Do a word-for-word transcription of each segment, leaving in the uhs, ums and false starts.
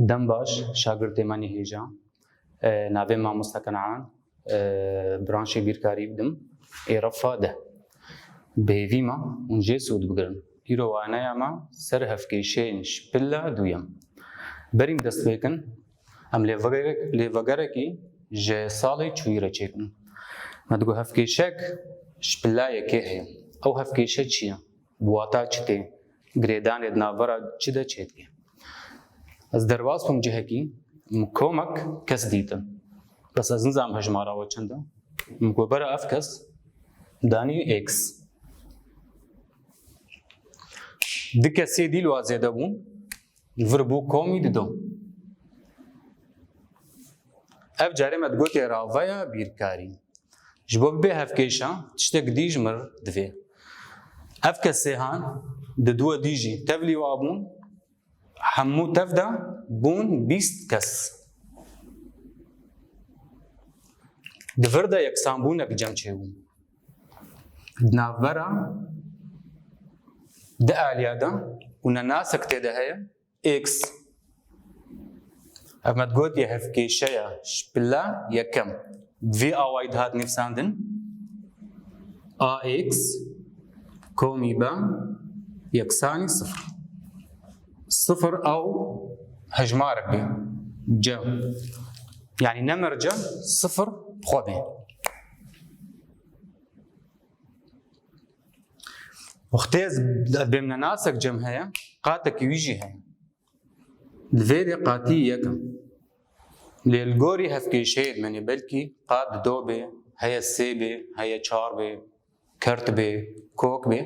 Dem baş, şagirtê me nî hêja. E, navê me Mamosta Kenan, e, branşê bîrkarî bidim, ê refa de. Bi hêvî me hûn jê sûd bigirin. Îro waneya me ser hevkêşeyên şpila duyem. Berî em dest pê kin, em lêvegerek-, lêvegerekî ji salê çûyî re çêkin. Me digot hevkêşek şpila yekê heye. Ew hevkêşe çi ye? Bi wata çi tê? Girêdanê di navbera çi de çêdike? Ez derbas bûm cihekî, min komek kes dîtin. Bes ez nizanim hejmara we çend e. Min got, bera ev kes danî X. Du kesê dî li wa zêde bûn, li vir bû komî dido. Ev carê me digotê raveya bîrkarî. Ji bo bibê hevkêşa, tiştek dî ji mir divê. Ev kesê han, di duwe dî jî tevlî wa bûn, hemû tev de bûn bîst kes. Di vir de yeksanbûnek cem çêbû. Di navbera di aliya de û nenasek tê de heye, X. Ev me digot ye hevkêşeya şpila yekem. Bi vî awayî dihat nivîsandin. A X komî B yeksanî sifir. Sifir ew hejmarek bê. Cem. Yanî ne mercem, sifir bi xwe bê. Wextê ez bêm nenasek cem heye, qatekî wî jî heye. Di vê de qatî yek e. Lê li gorî hevkêşeyê dimenê, belkî qat dido bê, heye sê bê, heye çar bê, kert bê, kok bê.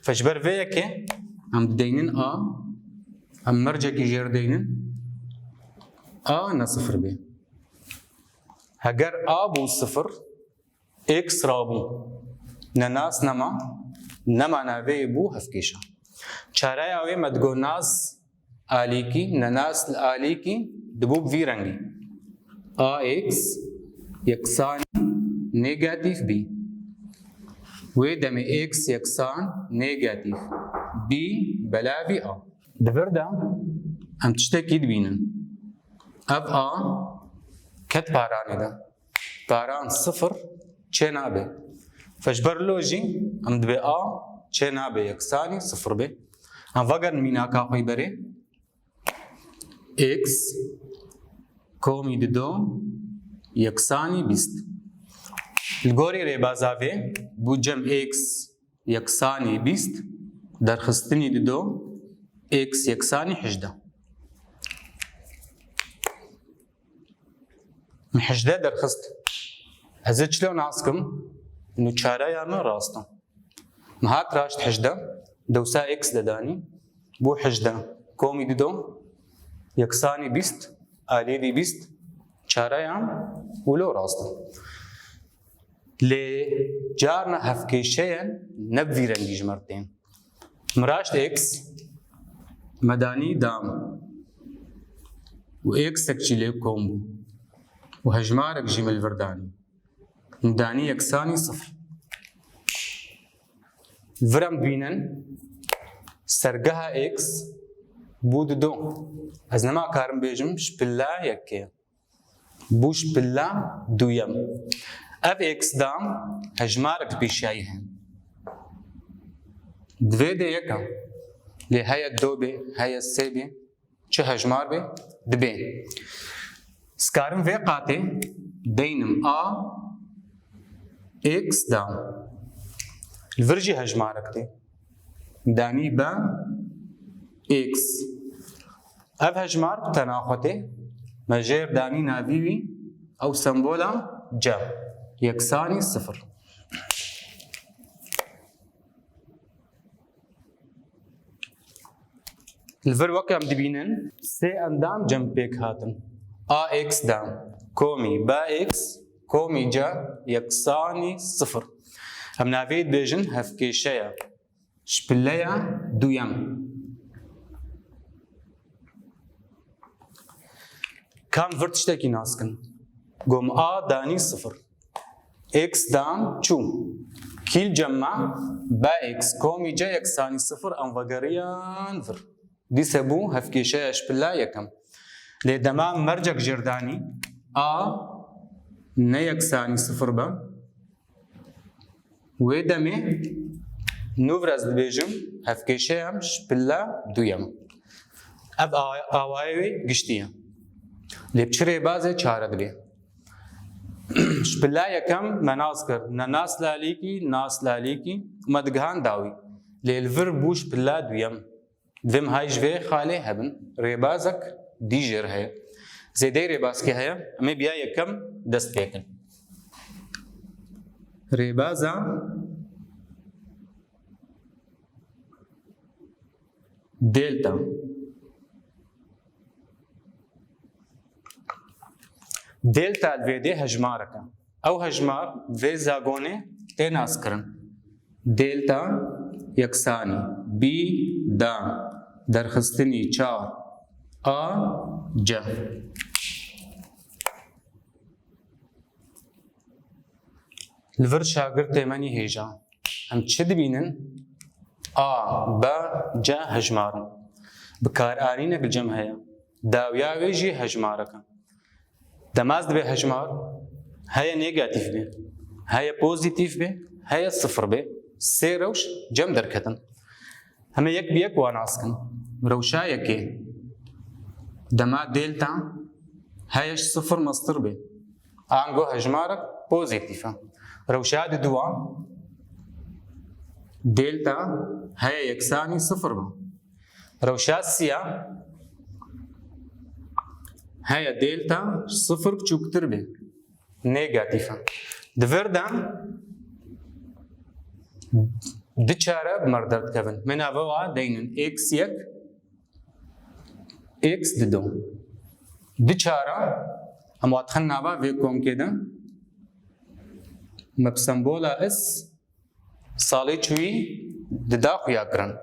Fe ji ber vê yekê em dideynin A, em mercekî jêr deynin, A ne sifir bê. Heger A bû sifir, X rabû. Ne nas nema, nema navê bû hevkêşa. Çareya wê me digo nas alîkî, ne nas li alîkî dibû bi vî rengî. A X yeksanî negatîf bî. Wê demê X yeksan negatîf bî belavî A. Di vir de em tiştekî dibînin. Ev A ket paranê de. Paran sifir çê nabe. Fe ji ber lo jî em dibê A çê nabe yeksanî sifir bê. Em vegerin mînaka xwe yî berê. X komî dido yeksanî bîst. Li gorî rêbaza vê bû cem X yeksanî bîst, derxistinî dido X yeksanî hejdeh. Min hejdeh derxist. Ez ê çilo nas kim? Nû çareya min rast e. Min hat raşt hejdeh, dewsa X de danî. Bû hejdeh komî dido yeksanî bîst, aliyê vî bîst, çareya wilo rast e. Lê carna hevkêşeyen ne bi vî rengî ji me re tên. Min raşt X, me danî dam û X-ek jî lê kom bû û hejmarek jî min li vir danî. Min danî yeksanî sifir. Vir em dibînin, sergeha X bû dido. Ez nema karim bêjim ji pilla yekê. Bû ji pilla duyem. Ev X dam hejmarek pêşiyayî heye. Divê dê yek e. Lê heye do bê, heye sê bê, çi hejmar bê, dibê. Ez karim vê qatê deynim A X dam. Li vir jî hejmarek tê. Danî B X. Ev hejmar bi tena xwe tê. Me jêr danî navî wî, ew sembola C. Yeksanî sifir. Li vir wek em dibînin, sê endam cem pêk hatin. A X dam, komî B X, komî C, yeksanî sifir. Em navê dibêjin hevkêşeya şpileya duyem. Kam vir tiştekî nas kin. Gom A danî sifir. X dan çû. Kîl cem me B X komî C yeksanî sifir em vegeriyan vir. Dîse bû hevkêşeya şpila yekem. Lê dema mercek jêr danî, a ne yeksanî sifir be, wê demê nû vir ez dibêjim, hevkêşeya ji pilla duyem. Ev a-, awayê wê giştî ye. Lê bi çi rêbazê çare dibe? Ji pilla yekem me nas kir, ne nas lalîkî, nas lalîkî, me digihan dawî. Lê li vir bû ji pilla duyem. Divê em hay ji vê xalê hebin, rêbazek dî jêr heye. Zêdeyî rêbazkî heye, em ê bi ya yekem dest pê kin. Rêbaza delta. Delta li vê dê hejmarek e. Ew hejmar vê zagonê tê naskirin. Delta yeksanî bî da derxistinî çar a c. Li vir şagirtê me nî hêja. Em çi dibînin? A, B, C hejmar in. Bikaranînek li cem heye. Dawiya wê jî hejmarek e. Dema ez dibê hejmar, heye negatîf be, heye pozîtîf be, heye sifir be. Sê rewş cem derketin. Em ê yek bi yek wan nas kin. Rewşa yekê. Dema delta heye ji sifir mestir be. Ango hejmarek pozîtîf e. Rewşa diduwa, delta heye yeksanî sifir be. Rewşa siya, heye delta ji sifir biçûktir be. Negatîf e. Di vir de du çare bi me re derdikevin. Me nava wa deynin x yek, x dido. Du çare em wa dixin nava vê komkê de. Me bi sembola s salê çûyî dida xuya kirin.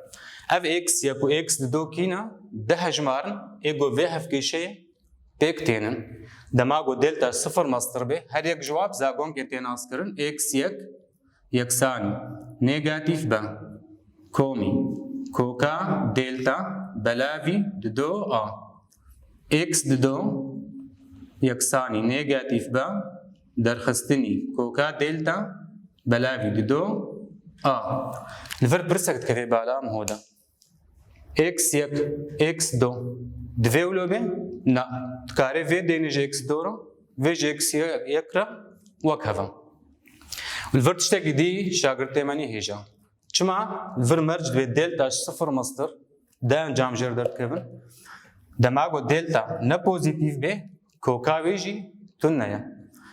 Ev x yek û x dido kî ne? Du hejmar in ê ku vê hevkêşeyê pêk tênin. Dema ku delta sifir mestir be, her yek ji wa bi zagonkê tê naskirin, x yek yeksanî negatîf b komî koka delta belavî dido a. X dido yeksanî negatîf b derxistinî koka delta belavî dido a. Li vir pirsek dikeve bala em hoda. X yek, x do. Divê wilo be? Na. Dikarê vê deynê ji x do re, vê ji x yek re wek heve. Li vir tiştekî dî şagirtê me nî hêja. Çima? Li vir merc divê delta ji sifir mestir, de encam jêr derdikevin. Dema ku delta ne pozîtîf be, koka wê jî tune ye.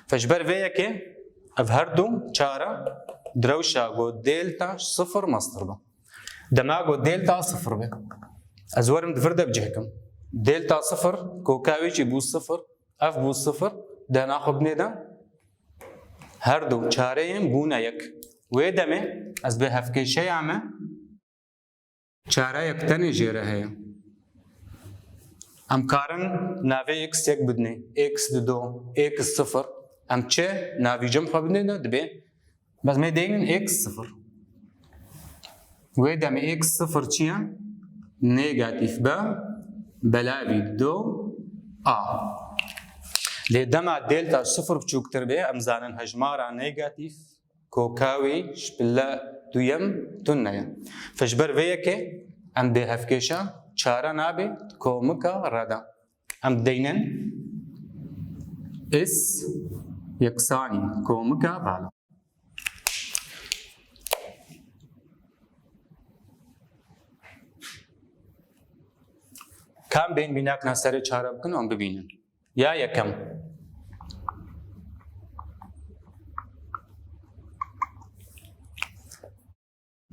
Fe ji ber vê yekê ev her du çare di rewşa ku delta ji sifir mestir be. Dema ku delta sifir be. Ez werim di vir de bi cih kim. Delta sifir, koka wê jî bû sifir, ev bû sifir, dena xwe binê de her du çareyên bûne yek. Wê demê ez bi hevkêşeya me çareyek tenê jê re heye. Em karin navê x yek bidinê, x dido, x sifir. Em çi navî cem xwe bidinê de dibe. Bes me deynin x sifir. Wê demê x sifir çi ye? Negatîf b belavî do a. Lê dema delta sifir biçûktir be, em zanin hejmara negatîf koka wê ji pile duyem tune ye. Fe ji ber vê yekê em bê hevkêşa çare nabe komika re de. Em deynin s yeksanî komika vala. Kam bên mînak na serê çare bikin û em bibînin. Ya yekem.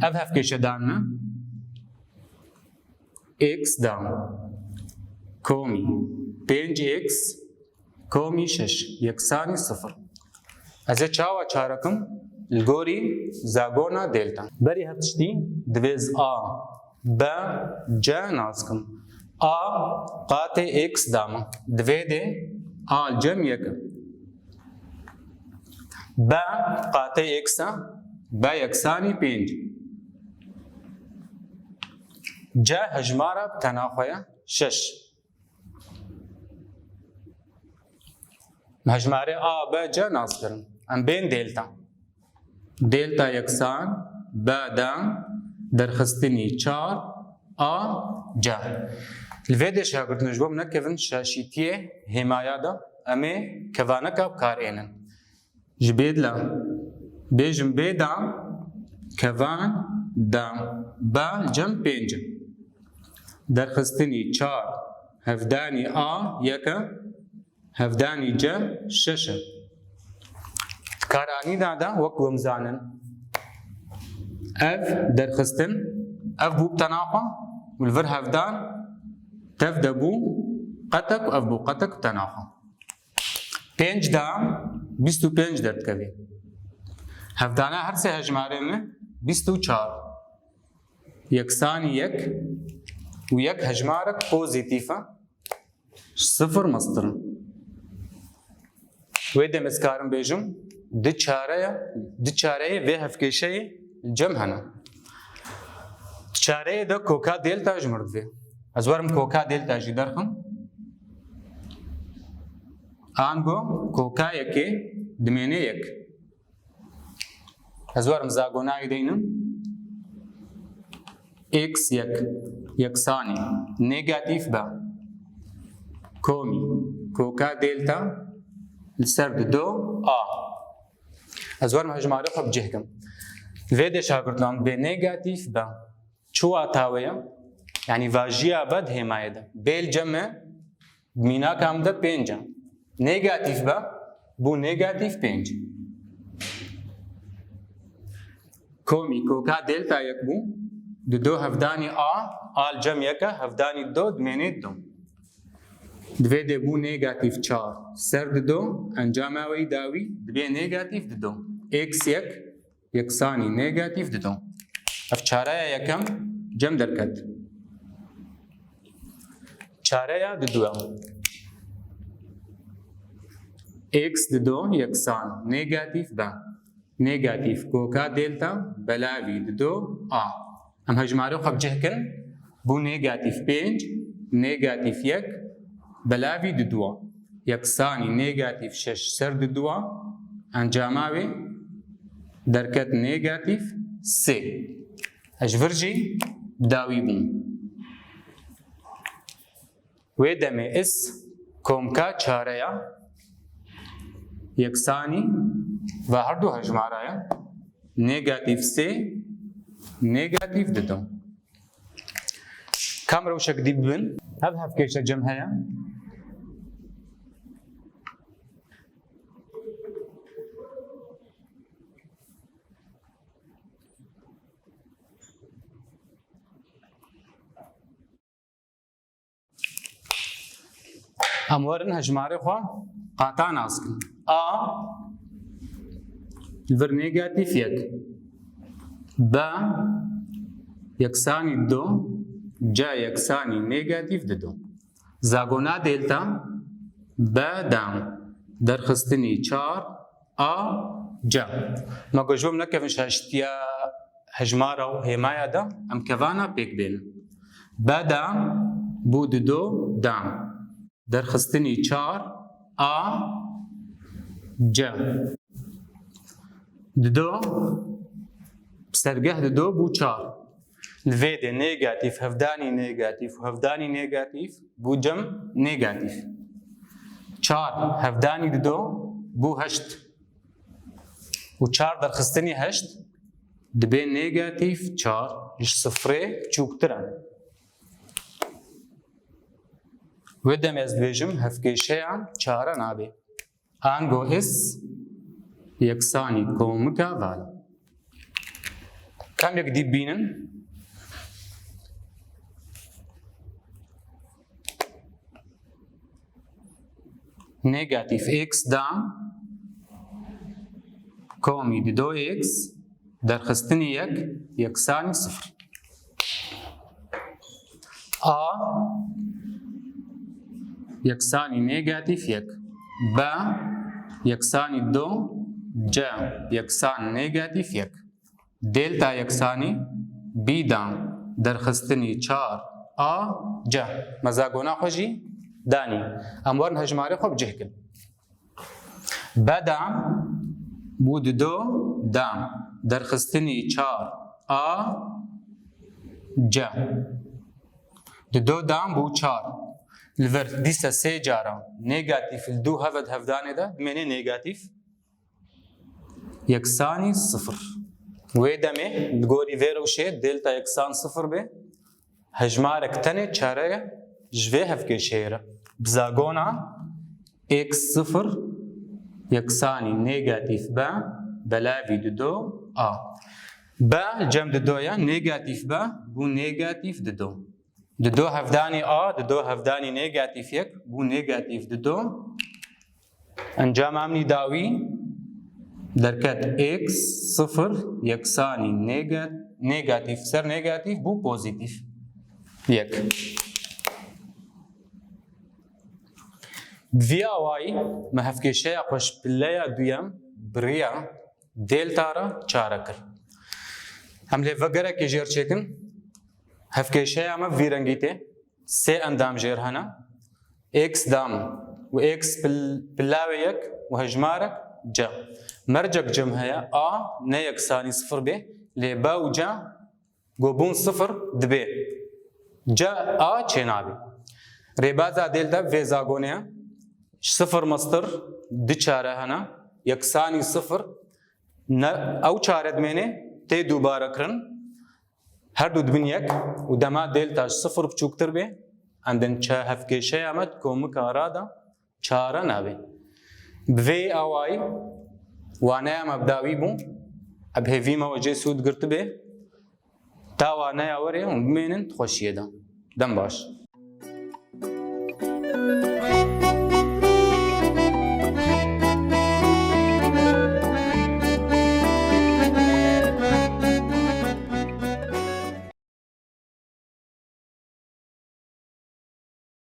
Ev hevkêşe dan me. X da komî pênc x komî şeş yeksanî sifir. Ez ê çawa çare kim? Li gorî zagona delta. Berî her tiştî divê ez a, b, c nas kim. A qatê x da me. Divê dê a li cem yek e. B qatê x e, b yeksanî pênc. C hejmara bi tena xwe ye, şeş. Em hejmarê A, B, C nas kirin. Em bên delta. Delta yeksan B D derxistinî çar A C. Li vê dê şagirtin ji bo em nekevin şaşîtiyê hêmaya de, em ê kevaneka bi kar ênin. Ji bê dila bêjim bê da kevan da ba li cem pênc e. Derxistinî çar, hevdanî A yek e, hevdanî C şeş e. Di karanîna de wek ku em zanin, ev derxistin, ev bû bi tena xwe û li vir hevdan tev de bû qetek û ev bû qetek bi tena xwe. Pênc da bîst û pênc derdikeve. Hevdana her sê hejmarê me bîst û çar. Yeksanî yek û yek hejmarek pozîtîf e. Sifir mestir e. Wê demê ez karim bêjim, di çareya, di çareyê vê hevkêşeyê cem hene. Di çareyê de koka delta ji mir divê. Ez werim koka delta jî derxim. Ango koka yekê dimêne yek. Ez werim zagonayê deynim. X yek yeksanî negatîf be. Komî koka delta li ser dido A. Ez werim hejmarê xwe bi cih kim. Vê dê şagirtlan bê negatîf be. Çi wata wê ye? Yanî vajiya be di hêmayê de. Bê li cem e, mînaka min de pênc e. Negatîf be, bû negatîf pênc. Komî koka delta yek bû, dido hevdanî A, A li cem yek e, hevdanî dido dimênê dido. Di vê dê bû negatîf çar ser dido, encama wê yî dawî dibê negatîf dido. X yek yeksanî negatîf dido. Ev çareya yekem cem derket. Çareya diduya. X dido yeksan negatîf be. Negatîf koka delta belavî dido A. Em hejmarê xwe bi cih kin. Bû negatîf pênc, negatîf yek, belavî diduwa. Yeksanî negatîf şeş ser diduwa. Encama wê derket negatîf sê. Ez ji vir jî bi dawî bûm. Wê demê is komka çareya yeksanî ve her du hejmara ye. Negatîf sê, negatîf dido. Kam rewşek dî bibin. Ev hevkêşe cem heye. Em werin hejmarê xwe qata nas kin. A li vir negatîf yek. B yeksanî du, C yeksanî negatîf didu. Zagona delta B da derxistinî çar A C. Me got ji bo em nekevin şaştiya hejmara û hêmaya de, em kevana pêk bênin. B da bû dido da. Derxistinî çar A C. Dido bi sergeh dido bû çar. Li vê de negatîf, hevdanî negatîf û hevdanî negatîf bû cem negatîf. Çar hevdanî dido bû heşt. Û çar derxistinî heşt dibê negatîf çar, ji sifrê biçûktir e. Wê demê ez dibêjim hevkêşeya çare nabe. Ango is yeksanî komika vala. Kamyek dî bînin. Negatîf x da komî dido x derxistinî yek yeksanî sifir. A yeksanî negatîf yek. B yeksanî du. C yeksan negatîf yek. Delta yeksanî bî da derxistinî çar A C. Me zagona xwe jî danî. Em werin hejmarê xwe bi cih kin. B dam bû dido dam. Derxistinî çar A C. Dido dam bû çar. Li vir dîsa sê cara negatîf li dû heved hevdanê de dimêne negatîf yeksanî sifir. Wê demê li gorî vê rewşê delta yeksan sifir be. Hejmarek tenê çare ye ji vê hevkêşeyê re. Bi zagona x sifir yeksanî negatîf B belavî dido A. B cem dido ye, negatîf B bû negatîf dido. Dido hevdanî A, dido hevdanî negatîf yek bû negatîf dido. Encama min î dawî derket x sifir yeksanî nega-, negatîf ser negatîf bû pozîtîf yek. Bi vî awayî me hevkêşeya xwe ji pileya duyem bi riya delta re çare kir. Em lê vegerekê jêr çêkin. Hevkêşeya me vî rengî tê. Sê endam jêr hene. X dam û x pil-, pilawê yek û hejmarek C. Mercek cem heye A ne yeksanî sifir bê, lê B û C ku bûn sifir dibe. C A çênabê. Rêbaza delta vê zagonê ye. Sifir mestir du çare hene. Yeksanî sifir. Ne, ew çare dimêne tê dubare kirin. Her du dibin yek û dema delta ji sifir biçûktir bê, endin çe hevkêşeya me di komika ra de çare nabe. Bi vê awayî waneya me bi dawî bû. Ev hêvî me we jê sûd girtibê. Ta waneya werê hûn bimênin di xweşiyê de. Dem baş.